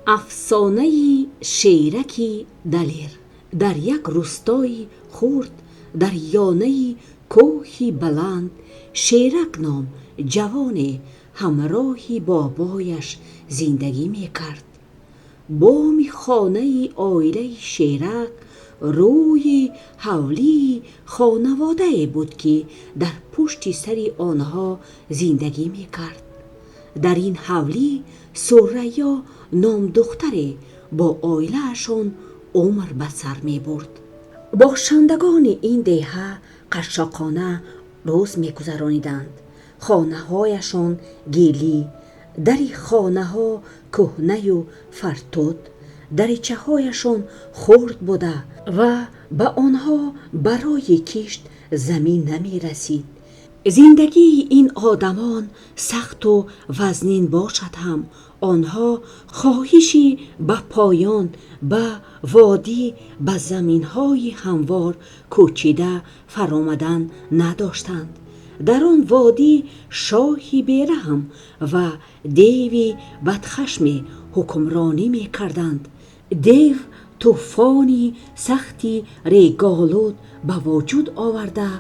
Афсонаи Шерак Далер. Дар як рустои хурд дар ёнаи кӯҳи баланд Шерак ном ҷавоне ҳамроҳи бобояш зиндагӣ мекард. Боми хонаи оилаи Шерак рӯи ҳавлии хонаводае буд, ки дар пушти сари онҳо зиндагӣ мекард. Дар ин ҳавлӣ Сурайё ном духтаре бо оилаашон умр ба сар мебурд. Бошандагони ин деҳа қашшоқона рӯз мегузарониданд. Хонаҳояшон гилӣ, дари хонаҳо кӯҳнаю фартут, даричаҳояшон хурд буда ва ба онҳо барои кишт замин намерасид. Зиндагии ин одамон сахту вазнин бошад ҳам, онҳо хоҳиши ба поён, ба водӣ, ба заминҳои ҳамвор кӯчида фаромадан надоштанд. Дар он водӣ шоҳи бераҳм ва деви бадхашме ҳукмронӣ мекарданд. Дев тӯфони сахти реголуд ба вуҷуд оварда,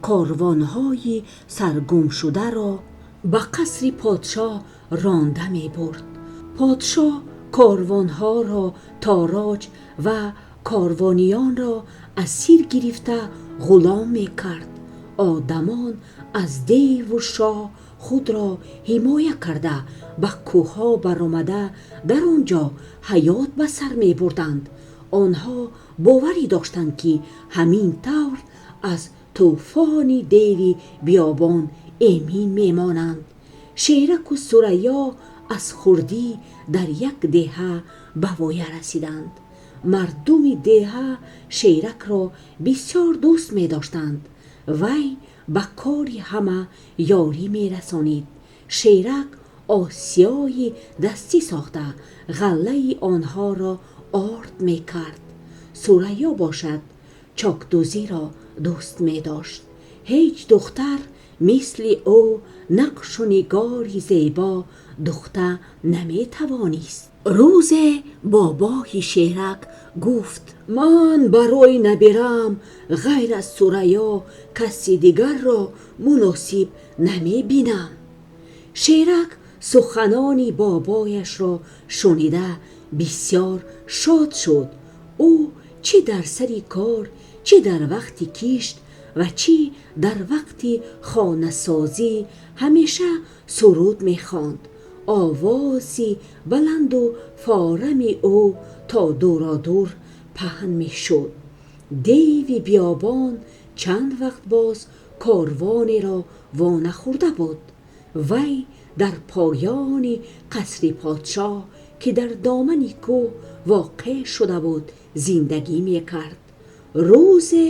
корвонҳои саргумшударо ба қасри подшоҳ ронда мебурд. Подшоҳ корвонҳоро тороҷ ва корвониёнро асир гирифта ғулом мекард. Одамон аз деву шоҳ худро ҳимоя карда, ба кӯҳҳо баромада, дар он ҷо ҳаёт ба сар мебурданд. Онҳо боварӣ доштанд, ки ҳамин тавр аз тӯфони деви биёбон эмин мемонанд. Шераку Сурайё аз хурдӣ дар як деҳа ба воя расиданд. Мардуми деҳа Шеракро бисёр дӯст медоштанд. Вай ба кори ҳама ёрӣ мерасонид. Шерак осиёи дастӣ сохта, ғаллаи онҳоро орд мекард. Сурайё бошад, чокдӯзиро дӯст медошт. Ҳеҷ духтар мисли ӯ нақшу нигори зебо духта наметавонист. Рӯзе бобои Шерак гуфт: «Ман барои набираам ғайр аз Сурайё каси дигарро муносиб намебинам». Шерак суханони бобояшро шунида бисёр шод шуд. Ӯ чӣ дар сари кор, чӣ дар вақти кишт ва чӣ дар вақти хонасозӣ ҳамеша суруд мехонд. Овози баланду форами ӯ то дуродур паҳн мешуд. Деви биёбон чанд вақт боз корвонеро вонахӯрда буд. Вай дар поёни қасри подшоҳ, ки дар домани кӯҳ воқеъ шуда буд, зиндагӣ мекард. Рӯзе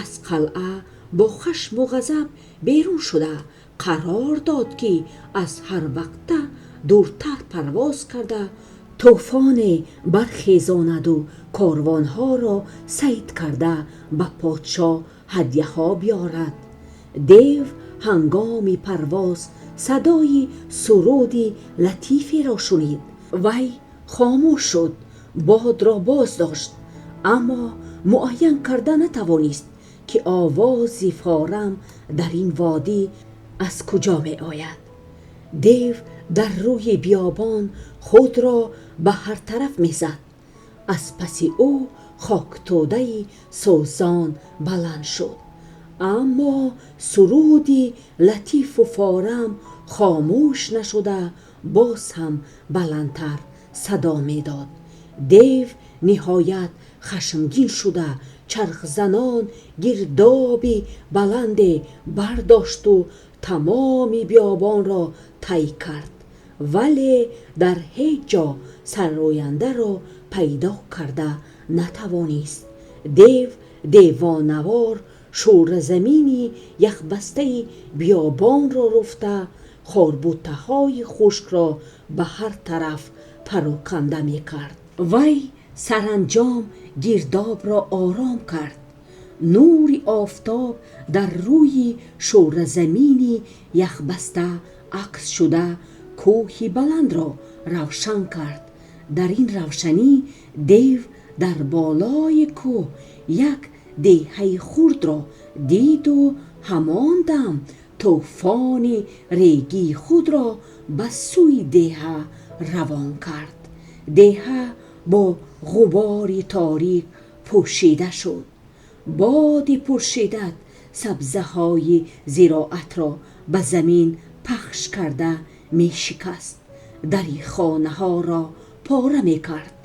аз қалъа бо хашму ғазаб берун шуда, қарор дод, ки аз ҳар вақта дуртар парвоз карда, тӯфоне бархезонаду корвонҳоро сайд карда, ба подшоҳ ҳадяҳо биёрад. Дев ҳангоми парвоз садои суруди латиферо шунид. Вай хомӯш шуд, бодро боз дошт, аммо муайян карда натавонист, ки овози форам дар ин водӣ аз куҷо меояд. Дев дар рӯи биёбон худро ба ҳар тараф мезад. Аз паси ӯ хоктодаи сӯзон баланд шуд, аммо суруди латифу форам хомӯш нашуда, боз ҳам баландтар садо медод. Дев ниҳоят хашмгин шуда, чархзанон гирдоби баланде бардошту тамоми биёбонро тай кард, вале дар ҳеҷ ҷо сарояндаро пайдо карда натавонист. Дев девонавор шӯразамини яхбастаи биёбонро руфта, хорбутаҳои хушкро ба ҳар тараф пароканда мекард. Вай саранҷом гирдобро ором кард. Нури офтоб дар рӯи шӯразамини яхбаста акс шуда, кӯҳи баландро равшан кард. Дар ин равшанӣ дев дар болои кӯҳ як деҳаи хурдро дид у ҳамон дам тӯфони регии худро ба сӯи деҳа равон кард. Деҳа бо ғубори торик пӯшида шуд. Боди пуршиддат сабзаҳои зироатро ба замин пахш карда мешикаст, дари хонаҳоро пора мекард.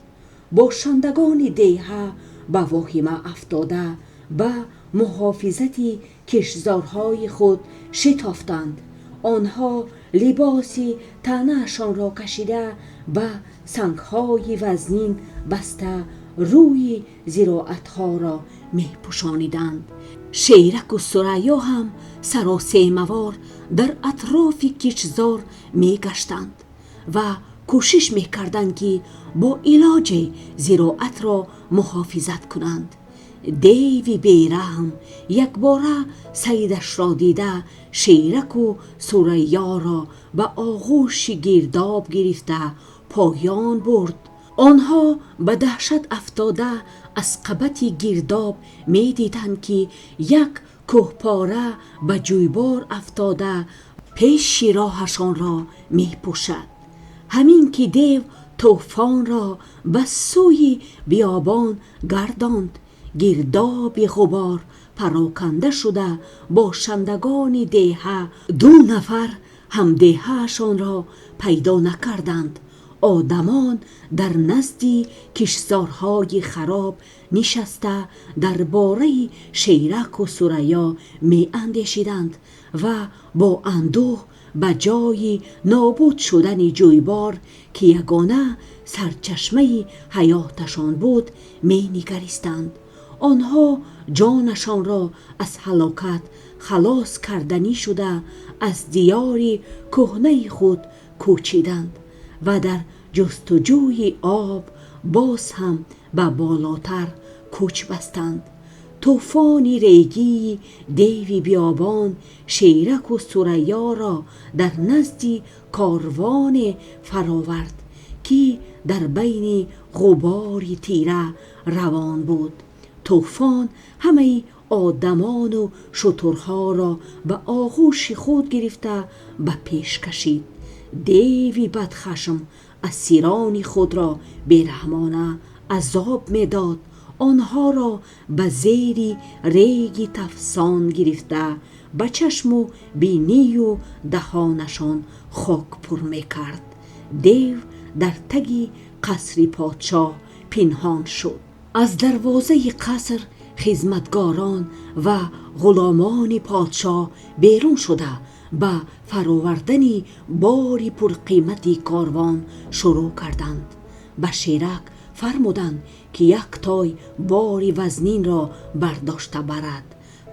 Бошандагони деҳа ба воҳима афтода, ба муҳофизати киштзорҳои худ шитофтанд. Онҳо либоси танаашонро кашида, ба сангҳои вазнин баста, рӯи зироатҳоро мепӯшониданд. Шераку Сурайё ҳам саросемавор дар атрофи киштзор мегаштанд ва кӯшиш мекарданд, ки бо илоҷе зироатро муҳофизат кунанд. Деви бераҳм якбора сайдашро дида, Шераку Сурайёро ба оғӯши гирдоб гирифта поён бурд. Онҳо ба даҳшат афтода аз қабати гирдоб медиданд, ки як кӯҳпора ба ҷӯйбор афтода, пеши роҳашонро мепӯшад. Ҳамин ки дев тӯфонро ба сӯи биёбон гардонд, гирдоби ғубор пароканда шуда, бошандагони деҳа ду нафар ҳамдеҳаашонро пайдо накарданд. Одамон дар назди киштзорҳои хароб нишаста, дар бораи Шераку Сурайё меандешиданд ва бо андӯҳ ба ҷойи нобуд шудани ҷӯйбор, ки ягона сарчашмаи ҳаёташон буд, менигаристанд. Онҳо ҷонашонро аз ҳалокат халос карданӣ шуда, аз диёри кӯҳнаи худ кӯчиданд ва дар ҷустуҷӯи об боз ҳам ба болотар кӯч бастанд. Тӯфони регии деви биёбон Шераку Сурайёро дар назди корвоне фаровард, ки дар байни ғубори тира равон буд. Тӯфон ҳамаи одамону шутурҳоро ба оғӯши худ гирифта ба пеш кашид. Деви бадхашм асирони худро бераҳмона азоб медод. Онҳоро ба зери реги тафсон гирифта, ба чашму бинию даҳонашон хок пур мекард. Дев дар таги қасри подшоҳ пинҳон шуд. Аз дарвозаи қаср хизматгорон ва ғуломони подшоҳ берун шуда, ба фаровардани бори пурқимати корвон шурӯъ карданд. Ба Шерак фармуданд, ки як той бори вазнинро бардошта барад.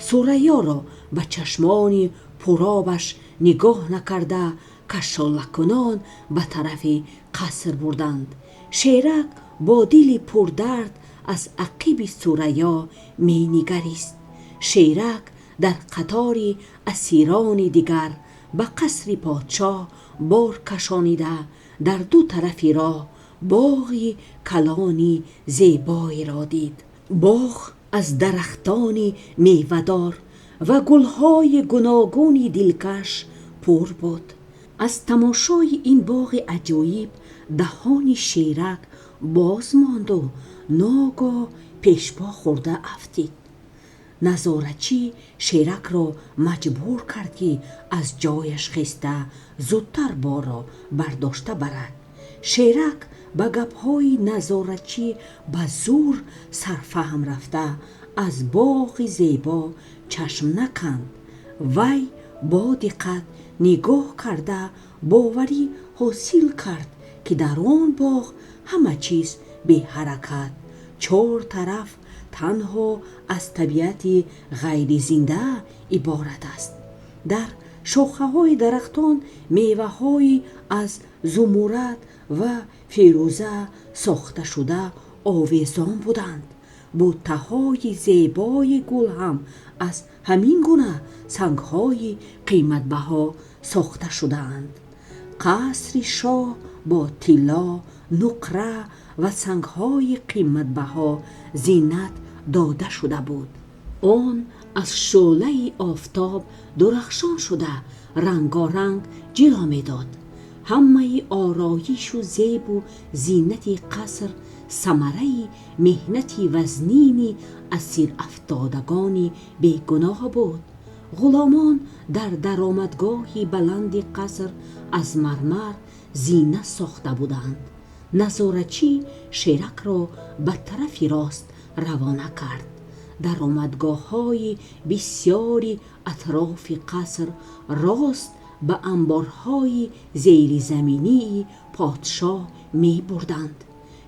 Сурайёро ба чашмони пуробаш нигоҳ накарда, кашолакунон ба тарафи қаср бурданд. Шерак бо дили пурдард аз ақиби Сурайё менигарист. Шерак дар қатори асирони дигар ба қасри подшоҳ бор кашонида, дар ду тарафи роҳ боғи калони зебоеро дид. Боғ аз дарахтони мевадор ва гулҳои гуногуни дилкаш пур буд. Аз тамошои ин боғи аҷоиб даҳони Шерак боз монду ногоҳ пешпо хӯрда афтид. Назорачӣ Шеракро маҷбур кард, ки аз ҷояш хеста, зудтар борро бардошта барад. Шерак ба гапҳои назорачӣ ба зӯр сарфаҳм рафта, аз боғи зебо чашм наканд. Вай бо диққат нигоҳ карда, боварӣ ҳосил кард, ки дар он боғ ҳама чиз беҳаракат, чор тараф танҳо аз табиати ғайризинда иборат аст. Дар шохаҳои дарахтон меваҳои аз зумурад ва фирӯза сохташуда овезон буданд. Буттаҳои зебои гул ҳам аз ҳамин гуна сангҳои қиматбаҳо сохта шудаанд. Қасри шоҳ бо тилло нуқра ва сангҳои қиматбаҳо зинат дода шуда буд. Он аз шӯълаи офтоб дурахшон шуда, рангоранг ҷило медод. Ҳамаи ороиш ва зебу зинати қаср самараи меҳнати вазнини асирафтодагони бегуноҳ буд. Ғуломон дар даромадгоҳи баланди қаср аз мармар зина сохта буданд. Назорачӣ Шеракро ба тарафи рост равона кард. Даромадгоҳҳои бисёри атрофи қаср рост ба анборҳои зеризаминии подшоҳ мебурданд.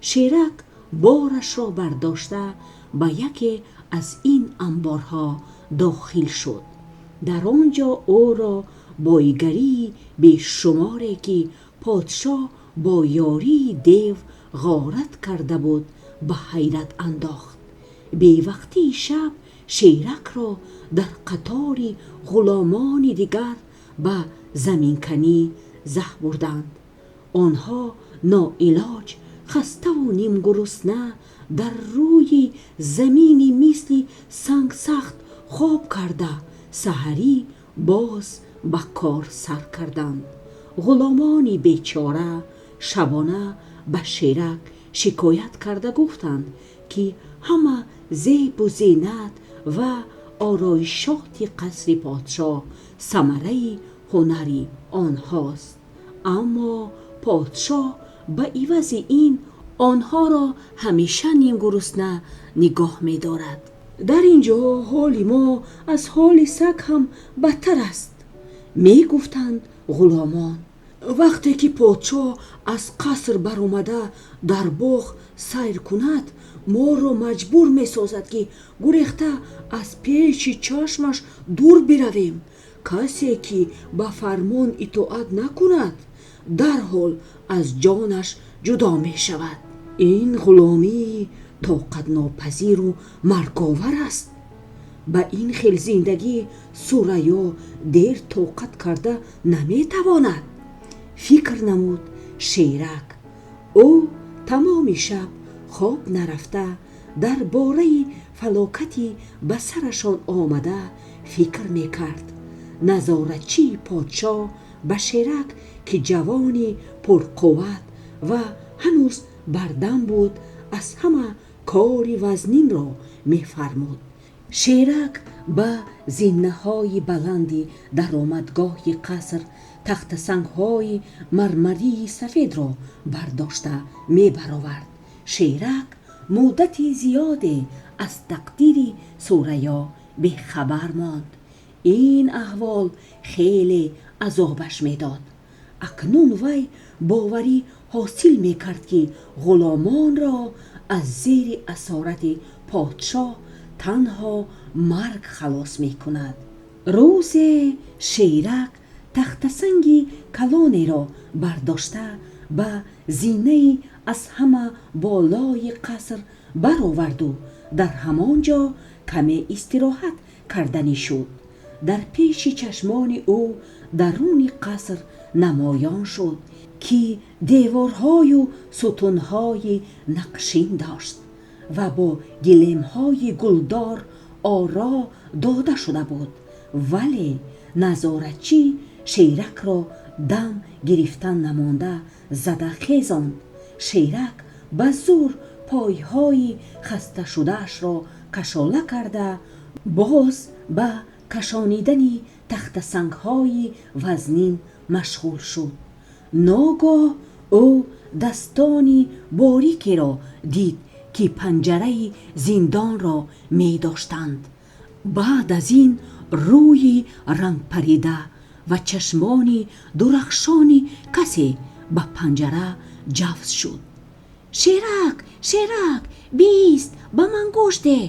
Шерак борашро бардошта ба яке аз ин анборҳо дохил шуд. Дар он ҷо ӯро бойгарии бешуморе, ки подшоҳ бо ёрии дев ғорат карда буд, ба ҳайрат андохт. Бевақтии шаб Шеракро дар қатори ғуломони дигар ба заминканӣ заҳ бурданд. Онҳо ноилоҷ, хаставу нимгурусна дар рӯи замини мисли санг сахт хоб карда, саҳарӣ боз ба кор сар карданд. Ғуломони бечора шабона ба Шерак шикоят карда гуфтанд, ки ҳама зебу зинат ва ороишоти қасри подшоҳ самараи ҳунари онҳост, аммо подшоҳ ба ивази ин онҳоро ҳамеша нимгурусна нигоҳ медорад. Дар ин ҷо ҳоли мо аз ҳоли саг ҳам бадтар аст, мегуфтанд ғуломон. Вақте ки подшоҳ аз қаср баромада дар боғ сайр кунад, моро маҷбур месозад, ки гурехта аз пеши чашмаш дур биравем. Касе ки ба фармон итоат накунад, дарҳол аз ҷонаш ҷудо мешавад. Ин ғуломии тоқатнопазиру марговар аст. Ба ин хел зиндагӣ Сурайё дер тоқат карда наметавонад, фикр намуд Шерак. Ӯ тамоми шаб хоб нарафта, дар бораи фалокати ба сарашон омада фикр мекард. Назорачии подшоҳ ба Шерак, ки ҷавони пурқувват ва ҳанӯз бардам буд, аз ҳама кори вазнинро мефармуд. Шерак ба зинаҳои баланди даромадгоҳи қаср тахтасангҳои мармарии сафедро бардошта мебаровард. Шерак муддати зиёде аз тақдири Сурайё бехабар монд. Ин аҳвол хеле азобаш медод. Акнун вай боварӣ ҳосил мекард, ки ғуломонро аз зери асорати подшоҳ танҳо марг халос мекунад. Рӯзе Шерак тахтасанги калонеро бардошта ба зинаи аз ҳама болои қаср бароварду дар ҳамон ҷо каме истироҳат карданӣ шуд. Дар пеши чашмони ӯ даруни қаср намоён шуд, ки деворҳою сутунҳои нақшин дошт ва бо гилемҳои гулдор оро дода шуда буд. Вале назорачӣ Шеракро дам гирифтан намонда зада хезонд. Шерак ба зӯр пойҳои хасташудаашро кашола карда, боз ба кашонидани тахтасангҳои вазнин машғул шуд. Ногоҳ ӯ дастони борикеро дид, ки панҷараи зиндонро медоштанд. Баъд аз ин рӯи рангпарида ва чашмони дурахшони касе ба панҷара ҷавз шуд. Шерак, Шерак, бист, ба ман гӯш деҳ!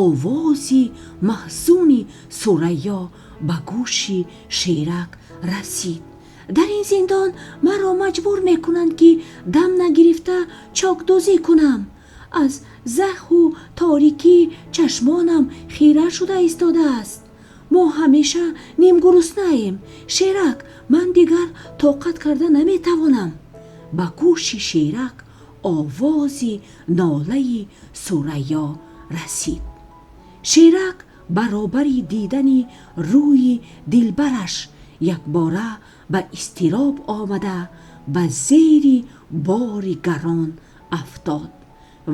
Овози маҳзуни Сурайё ба гӯши Шерак расид. Дар ин зиндон маро маҷбур мекунанд, ки дам нагирифта чокдӯзӣ кунам. Аз заҳу торикӣ чашмонам хира шуда истодааст. Мо ҳамеша нимгуруснаем. Шерак, ман дигар тоқат карда наметавонам. Ба гӯши Шерак овози нолаи Сурайё расид. Шерак баробари дидани рӯи дилбараш якбора ба изтироб омада, ба зери бори гарон афтод.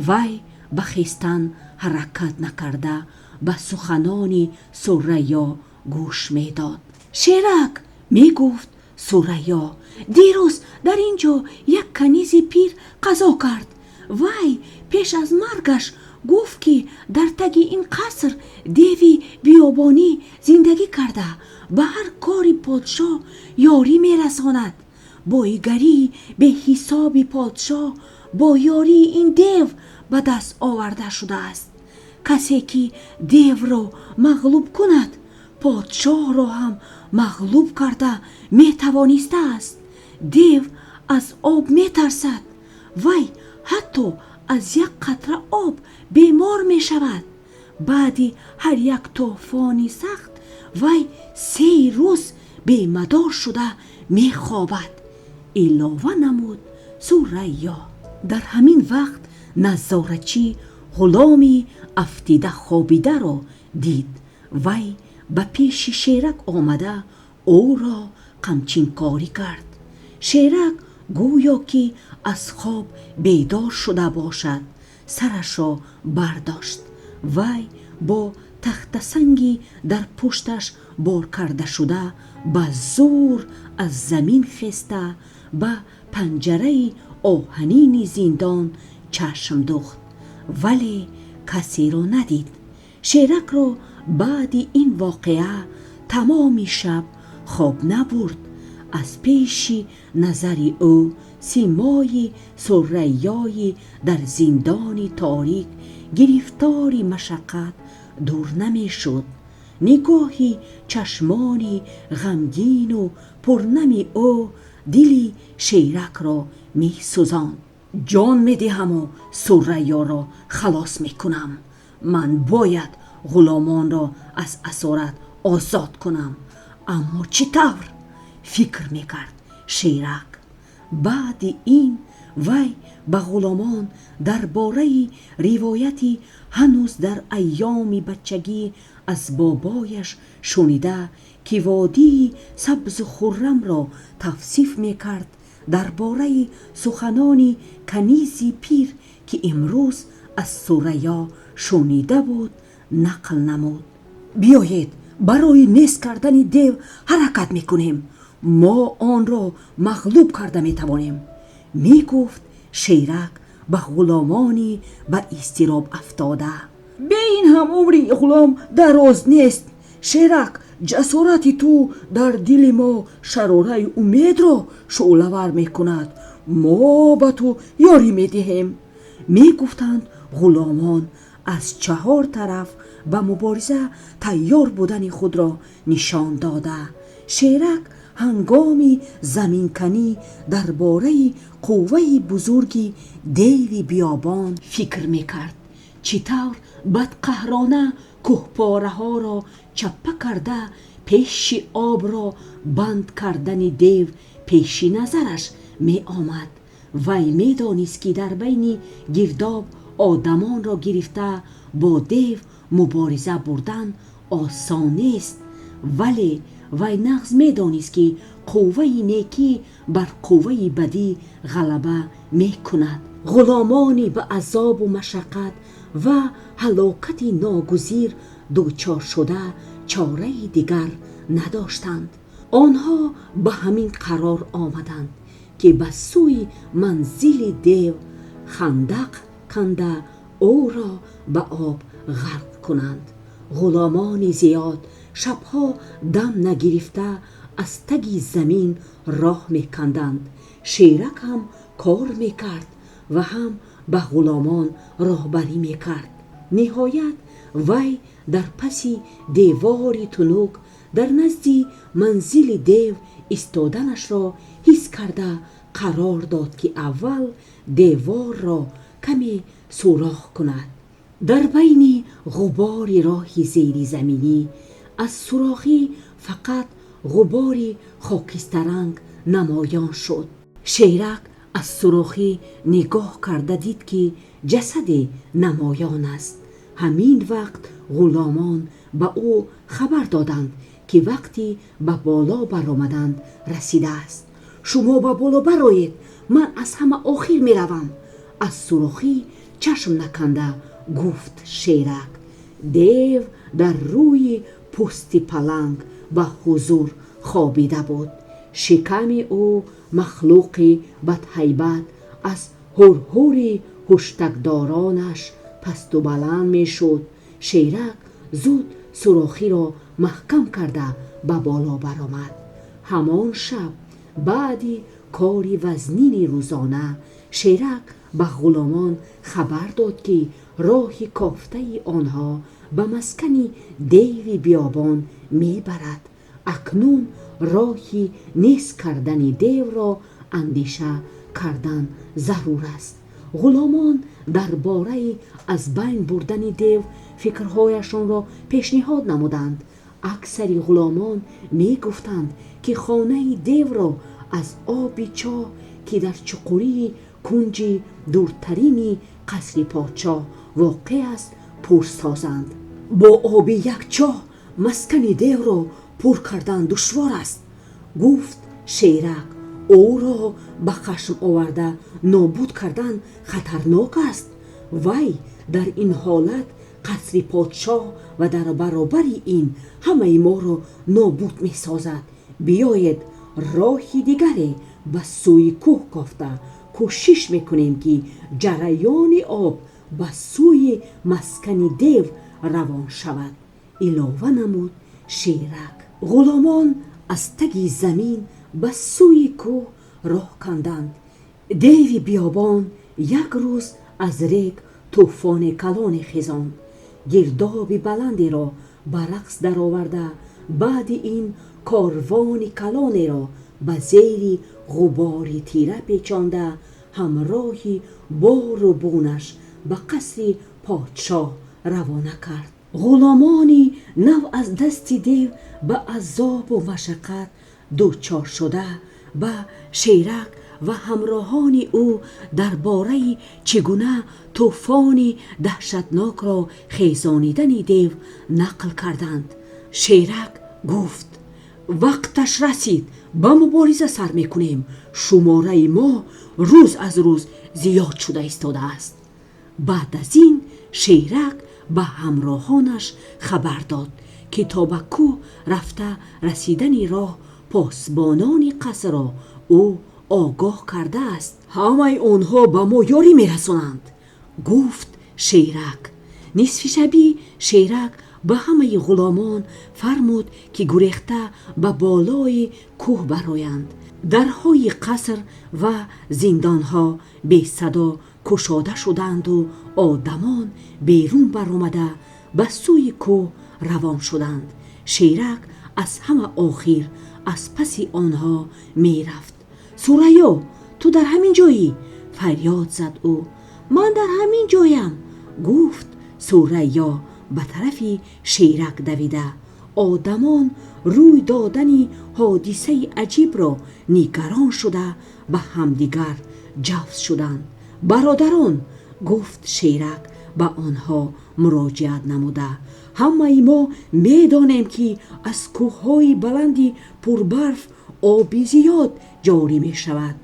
Вай ба хестан ҳаракат накарда, ба суханони Сурайё гӯш медод. Шерак мегуфт Сурайё: «Дирӯз дар ин ҷо як канизи пир қазо кард. Вай пеш аз маргаш гуфт, ки дар таги ин қаср деви биёбонӣ зиндагӣ карда, ба ҳар кори подшоҳ ёрӣ мерасонад. Боигарии беҳисоби подшоҳ бо ёрии ин дев ба даст оварда шудааст. Касе ки девро мағлуб кунад, подшоҳро ҳам мағлуб карда метавонистааст. Дев аз об метарсад. Вай ҳатто аз як қатра об бемор мешавад. Баъди ҳар як тӯфони сахт вай 3 рӯз бемадор шуда мехобад», илова намуд Сурайё. Дар ҳамин вақт назорачӣ ғуломи афтида хобидаро дид. Вай ба пеши Шерак омада, ӯро қамчинкорӣ кард. Шерак гӯё ки аз хоб бедор шуда бошад, сарашро бардошт. Вай бо тахтасанги дар пушташ бор кардашуда ба зӯр аз замин хеста, ба панҷараи оҳанини зиндон чашм духт, вале касеро надид. Шеракро баъди ин воқеа тамоми шаб хоб набурд. Аз пеши назари ӯ симои Сурайёи дар зиндони торик гирифтори машаққат дур намешуд. Нигоҳи чашмони ғамгину пурнами ӯ дили Шеракро месӯзонд. «Ҷон медиҳаму Сурайёро халос мекунам. Ман бояд ғуломонро аз асорат озод кунам. Аммо чӣ тавр?» фикр мекард Шерак. Баъди ин вай ба ғуломон дар бораи ривояти ҳанӯз дар айёми бачагӣ аз бобояш шунида, ки водии сабзу хуррамро тавсиф мекард, дар бораи суханони канизи пир, ки имрӯз аз Сурайё шунида буд, нақл намуд. «Биёед, барои нест кардани дев ҳаракат мекунем. Мо онро мағлуб карда метавонем», мегуфт Шерак ба ғуломони ба изтироб афтода. «Бе ин ҳам умри ғулом дароз нест. Шерак, ҷасорати ту дар дили мо шарораи умедро шӯълавар мекунад. Мо ба ту ёрӣ медиҳем», мегуфтанд ғуломон, аз чаҳор тараф ба мубориза тайёр будани худро нишон дода. Шерак ҳангоми заминканӣ дар бораи қувваи бузурги деви биёбон фикр мекард. Чӣ тавр бадқаҳрона кӯҳпораҳоро чаппа карда, пеши обро банд кардани дев пеши назараш меомад. Вай медонист, ки дар байни гирдоб одамонро гирифта бо дев мубориза бурдан осон нест, вале вай нағз медонист, ки қувваи некӣ бар қувваи бадӣ ғалаба мекунад. Ғуломони ба азобу машаққат ва ҳалокати ногузир дучор шуда чораи дигар надоштанд. Онҳо ба ҳамин қарор омаданд, ки ба сӯи манзили дев хандақ канда, ӯро ба об ғарқ кунанд. Ғуломони зиёд шабҳо дам нагирифта аз таги замин роҳ меканданд. Шерак ҳам кор мекард ва ҳам ба ғуломон роҳбарӣ мекард. Ниҳоят вай дар паси девори тунук дар назди манзили дев истоданашро ҳис карда, қарор дод, ки аввал деворро каме сӯрох кунад. Дар байни ғубори роҳи зеризаминӣ аз сурохӣ фақат ғубори хокистаранг намоён шуд. Шерак Аз сурохӣ нигоҳ карда дид, ки ҷасаде намоён аст. Ҳамин вақт ғуломон ба ӯ хабар доданд, ки вақти ба боло баромадан расидааст. Шумо ба боло бароед, ман аз ҳама охир меравам. Аз сурохӣ чашм наканда гуфт Шерак. Дев дар рӯи пусти паланг ба ҳузур хобида буд. Шиками ӯ махлуқи бадҳайбат аз ҳурҳури ҳуштакдоронаш пасту баланд мешуд. Шерак зуд сурохиро маҳкам карда, ба боло баромад. Ҳамон шаб баъди кори вазнини рӯзона Шерак ба ғуломон хабар дод, ки роҳи кофтаи онҳо ба маскани деви биёбон мебарад. Акнун роҳи нест кардани девро андеша кардан зарур аст. Ғуломон дар бораи аз байн бурдани дев фикрҳояшонро пешниҳод намуданд. Аксари ғуломон мегуфтанд, ки хонаи девро аз оби чоҳ, ки дар чуқурии кунҷи дуртарини қасри подшоҳ воқеъ аст, пур созанд. Бо оби як чоҳ маскани девро пур кардан душвор аст, гуфт Шерак. Ӯро ба хашм оварда нобуд кардан хатарнок аст. Вай дар ин ҳолат қасри подшоҳ ва дар баробари ин ҳамаи моро нобуд месозад. Биёед, роҳи дигаре ба сӯи кӯҳ кофта кӯшиш мекунем, ки ҷараёни об ба сӯи маскани дев равон шавад, илова намуд Шерак. Ғуломон аз таги замин ба сӯи кӯҳ роҳ канданд. Деви биёбон як рӯз аз рег тӯфони калоне хезонд, гирдоби баландеро ба рақс дароварда, баъди ин корвони калонеро ба зери ғубори тира печонда, ҳамроҳи бору бунаш ба қасри подшоҳ равона кард. Ғуломони нав аз дасти дев ба азобу машаққат дучор шуда ба Шерак ва ҳамроҳони ӯ дар бораи чӣ гуна тӯфони даҳшатнокро хезонидани дев нақл карданд. Шерак гуфт: вақташ расид, ба мубориза сар мекунем. Шумораи мо рӯз аз рӯз зиёд шуда истодааст. Баъд аз ин Шерак ба ҳамроҳонаш хабар дод, ки то ба кӯҳ рафта расидани роҳ посбонони қасрро ӯ огоҳ кардааст. Ҳамаи онҳо ба мо ёрӣ мерасонанд, гуфт Шерак. Нисфи шабӣ Шерак ба ҳамаи ғуломон фармуд, ки гурехта ба болои кӯҳ бароянд. Дарҳои қаср ва зиндонҳо бесадо кушода шуданду одамон берун баромада ба сӯи кӯҳ равон шуданд. Шерак аз ҳама охир аз паси онҳо мерафт. Сурайё, ту дар ҳамин ҷоӣ? Фарёд зад ӯ. Ман дар ҳамин ҷоям, гуфт Сурайё ба тарафи Шерак давида. Одамон рӯй додани ҳодисаи аҷибро нигарон шуда ба ҳамдигар ҷавз шуданд. Бародарон, гуфт Шерак ба онҳо муроҷиат намуда, ҳамаи мо медонем, ки аз кӯҳҳои баланди пурбарф оби зиёд ҷорӣ мешавад,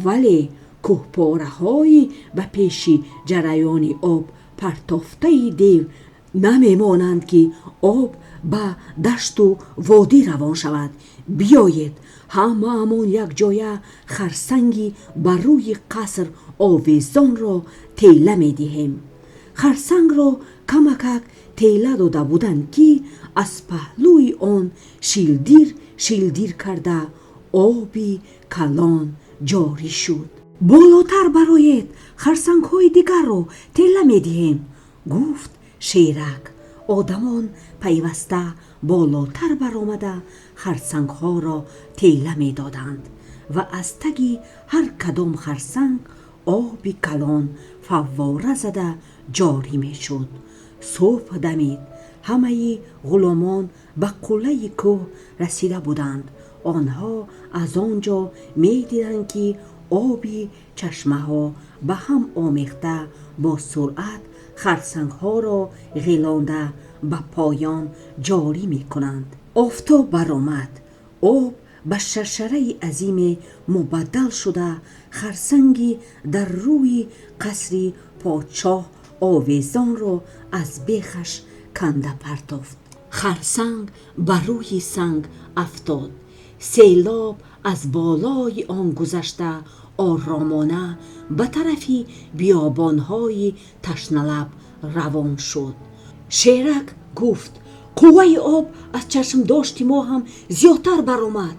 вале кӯҳпораҳои ба пеши ҷараёни об партофтаи дев намемонанд, ки об ба дашту водӣ равон шавад. Биёед, ҳамаамон якҷоя харсанги ба рӯи қаср овезонро тела медиҳем. Харсангро камакак тела дода буданд, ки аз паҳлӯи он шилдир шилдир карда оби калон ҷорӣ шуд. Болотар бароед, харсангҳои дигарро тела медиҳем, гуфт Шерак. Одамон пайваста болотар баромада харсангҳоро тела медоданд ва аз таги ҳар кадом харсанг оби калон фаввора зада ҷорӣ мешуд. Субҳ дамид. Ҳамаи ғуломон ба қуллаи кӯҳ расида буданд. Онҳо аз он ҷо медиданд, ки Оби чашмаҳо ба ҳам омехта, бо суръат харсангҳоро ғелонда ба поён ҷорӣ мекунанд. Офтоб баромад. Об ба шаршараи азиме мубаддал шуда, харсанги дар рӯи қасри подшоҳ овезонро аз бехаш канда партофт. Харсанг ба рӯи санг афтод. Селоб аз болои он гузашта, оромона ба тарафи биёбонҳои ташналаб равон шуд. Шерак гуфт: "Қувваи об аз чашмдошти мо ҳам зиёдтар баромад.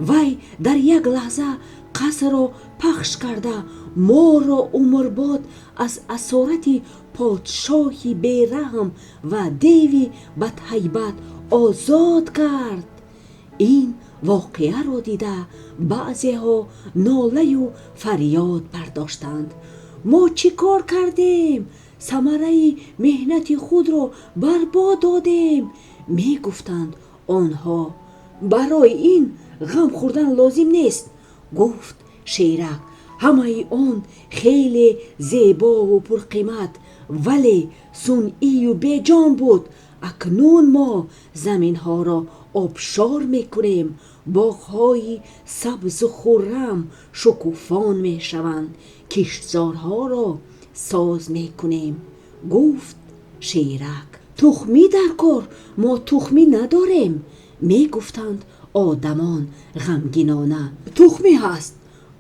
Вай дар як лаҳза қасрро пахш карда, моро умрбод аз асорати подшоҳи бераҳм ва деви бадҳайбат озод кард." Ин воқеаро дида, баъзеҳо нолаю фарёд бардоштанд: "Мо чӣ кор кардем? Самараи меҳнати худро барбод додем", мегуфтанд онҳо. "Барои ин ғам хӯрдан лозим нест", гуфт Шерак. "Ҳамаи он хеле зебову пурқимат, вале сунъию беҷон буд. Акнун мо заминҳоро обшор мекунем, боғҳои сабзу хуррам шукуфон мешаванд, киштзорҳоро соз мекунем", гуфт Шерак. "Тухмӣ дар кор, мо тухмӣ надорем", мегуфтанд одамон ғамгинона. "Тухмӣ ҳаст",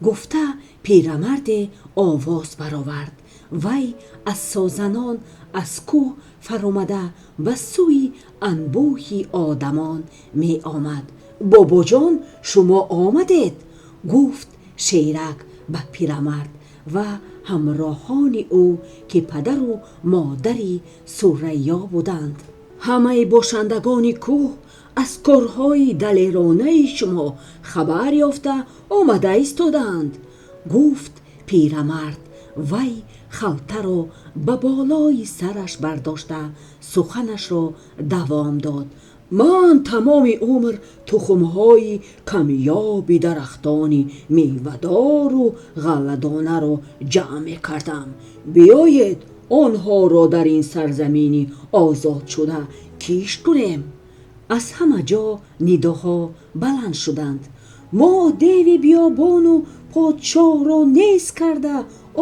гуфта пирамарде овоз баровард. Вай аз созанон аз кӯҳ фаромада, ба сӯи анбӯҳи одамон меомад. "Бобоҷон, шумо омадед", гуфт Шерак ба пирамард ва ҳамроҳони ӯ, ки падару модари Сурайё буданд. "Ҳамаи бошандагони кӯҳ аз корҳои далеронаи шумо хабар ёфта омада истодаанд", гуфт пирамард. Вай халтаро ба болои сараш бардошта, суханашро давом дод: "Ман тамоми умр тухмҳои камёби дарахтони мевадору ғалладонаро ҷамъ мекардам. Биёед, онҳоро дар ин сарзамини озодшуда кишт кунем." Аз ҳама ҷо нидоҳо баланд шуданд: "Мо деви биёбону подшоҳро нест карда,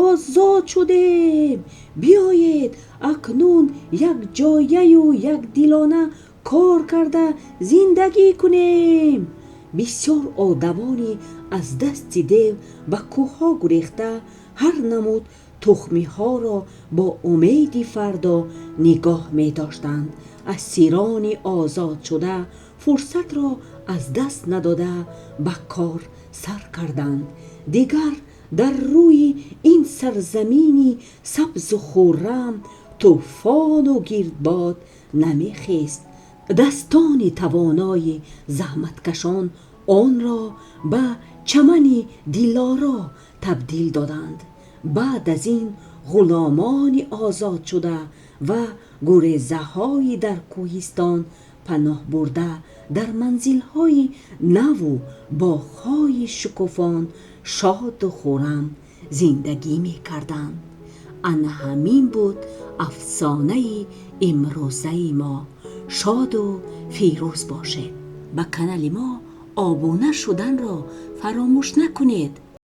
озод шудем. Биёед, акнун якҷояю якдилона кор карда зиндагӣ кунем." Бисёр одамони аз дасти дев ба кӯҳҳо гурехта, ҳар намуд тухмиҳоро бо умеди фардо нигоҳ медоштанд. Асирони озодшуда фурсатро аз даст надода, ба кор сар карданд. Дигар дар рӯи ин сарзамини сабзу хуррам тӯфону гирдбод намехест. Дастони тавонои заҳматкашон онро ба чамани дилоро табдил доданд. Баъд аз ин ғуломони озодшуда ва гурезаҳои дар кӯҳистон паноҳ бурда, дар манзилҳои наву боғҳои шукуфон шоду хуррам зиндагӣ мекарданд. Ана ҳамин буд афсонаи имрӯзаи мо. Шоду фирӯз бошед. Ба канали мо обуна шуданро фаромӯш накунед.